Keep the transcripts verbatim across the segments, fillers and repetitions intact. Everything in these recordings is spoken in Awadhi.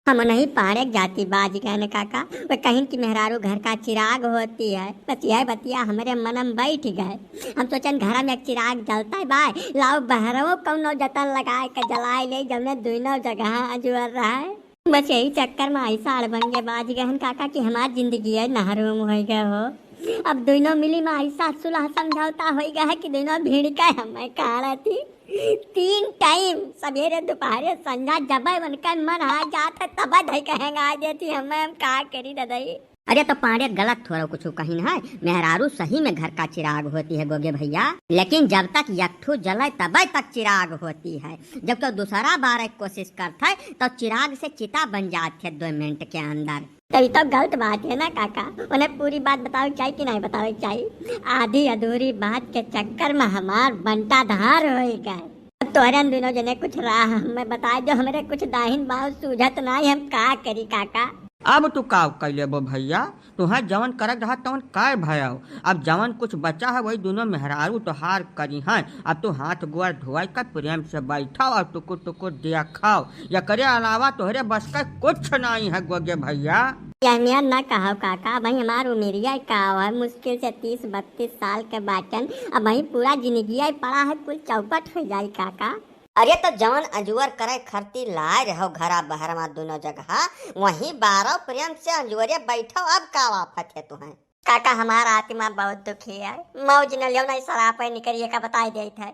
हम नहीं पाड़े जाति बाज गए न काका, वो कहिन कि मेहरारू घर का चिराग होती है। बतिया बतिया हमरे मन में बैठ गए। हम सोचन घर में एक चिराग जलता है बाय, लाओ बहरवो कौनो जतन लगाए के जलाए ले, जौने दुइनो जगह अजुअर रहे। बस यही चक्कर में ऐसा अड़बंगे बाज गए हन काका कि हमार जिंदगी है नहरूम हो गए हो। अब दुइनो मिली में ऐसा सुलह समझौता हो गया है कि दुइनो भीड़ के हमें काढ़ती। तीन टाइम, सवेरे, दोपहरे, संझा, जब उनका मन आ जात है, तब धई कहेंगे आ जाती हमें, हम का करी ददई। अरे तो पाड़े गलत थोड़ा कुछ कहिन है, मेहरारू सही में घर का चिराग होती है गोगे भैया, लेकिन जब तक यकठू जले तबे तक चिराग होती है। जब तो दूसरा बार एक कोशिश करत है तो चिराग से चिता बन जात है दो मिनट के अंदर। तो ये तो गलत बात है ना काका, उन्हें पूरी बात बतावे के चाहिए कि नहीं बतावे के चाहिए? आधी अधूरी बात के चक्कर में हमार बंटा धार हो गए। अब तोहरे हम दुइनो जने कुछ राह हमें बताए दो, हमरे कुछ दाहिन बाव सूझत नाई, हम का करी काका? अब तू का कइ लेबो भैया, तुहें जवन करक रहा तवन काय भयाओ। अब जवन कुछ बचा है वही दुइनो मेहरारू तोहार करी हैं। अब तू हाथ गोड़ धोआई कर प्रेम से बैठाओ और टुकुर टुकुर देखाओ, एकरे अलावा तोहरे बस का कुछ नाई है गोगे भैया। यह मियाँ न कहो काका, भाई हमार उमिरिया का है, मुश्किल से तीस बत्तीस साल के बाटन, अब वही पूरा जिंदगिया पड़ा है, कुल चौपट हो जाई काका। अरे तो जवन अजुअर करे खरती लाए रहो घरा बहरवा दुनो जगह, वहीं बारह प्रेम से अजुअरे बैठो, अब का आफत है तुहें? काका हमार आत्मा बहुत दुखी है, मौज न लियो नहीं सरापे निकरिए का बताई देत है।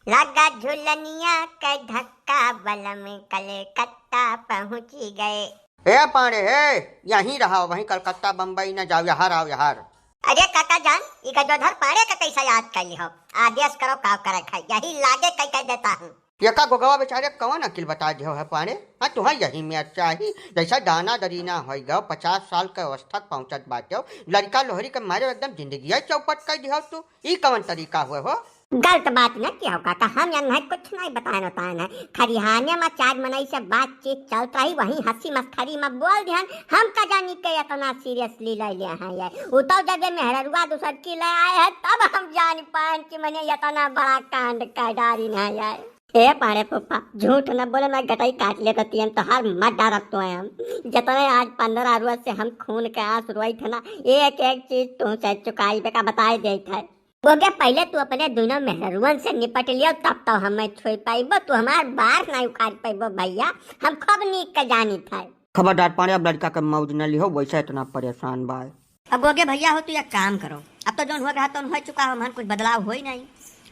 लगा झुलनिया के धक्का बलम कलकत्ता पहुँची गए। ए पाड़े हे, यहीं रहा, वहीं कलकत्ता बम्बई न जाओ, यहार आओ यहार। अरे काका जान, ई गजोधर पाड़े का कैसा याद कर ली हो? आदेश करो का करे खाई, यही लागे कई कह देता हूँ। ये का गोगवा बेचारे कवन अकिल बता दियो है पाड़े? हाँ तुहा यही में चाही, जैसा दाना दरीना हो गयो, पचास साल के अवस्था के पहुँचत बाटे, लड़का लोहरी के मारे एकदम जिंदगी चौपट कर दियो तू। ई कवन तरीका हुए हो? गलत बात न किया हो काका, हम यन है कुछ नहीं बताए न ताए न। खरिहाने में चार मनई से बातचीत चलत रही, वहीं हंसी मस्खरी में बोल दिहन, हम का जानी के इतना seriously ले ले हैं ये। उतौ जदे मेहररुआ दूसर की ले आए हैं, तब हम जान पाएन कि मने इतना बड़ा कांड कर डारी न है ये। ए पाड़े फूफा, झूठ न बोले, मैं गटई काट लेता तियन, तोहार मत डारत तो हम। जितने आज पन्द्रह रोज से हम खून के आंसू रोई थे ना, एक एक चीज तू से चुकाई बेका बताए देत है। ओके, पहले तू अपने दुनो मेहररुअन से निपट लियो, तब तो हमें छुई पाइबो। तू हमार बार नहीं उखाड़ पाइबो भैया, हम खूब नीक के जानित है। खबरदार पाड़े, अब लड़का के मौज न लिहो, वैसे इतना परेशान बा। अब ओके भैया हो, तू एक काम करो, अब तो जौन हो रहा तौन हो चुका हो, मन कुछ बदलाव होई नहीं,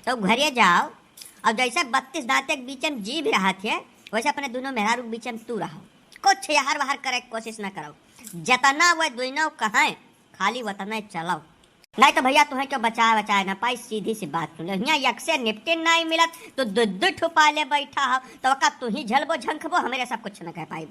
तो घरे जाओ और जैसे बत्तीस दांते के बीच में जीभ रहा थे, वैसे अपने दुनो मेहरारू के बीच में तू रहो, कुछ यहार वहार करे के कोशिश न करो, जितना वो दुनो कहें खाली वतने चलो। नहीं तो भैया तुहें क्यों बचाए बचाए ना पाई, सीधी सी बात सुन ले। हियां यक से निपटिन नहीं मिलत तो दु दु ठो पाले बैठा हो, तो का तू ही झलबो झंखबो, हमरे सब कुछ न कह पाई।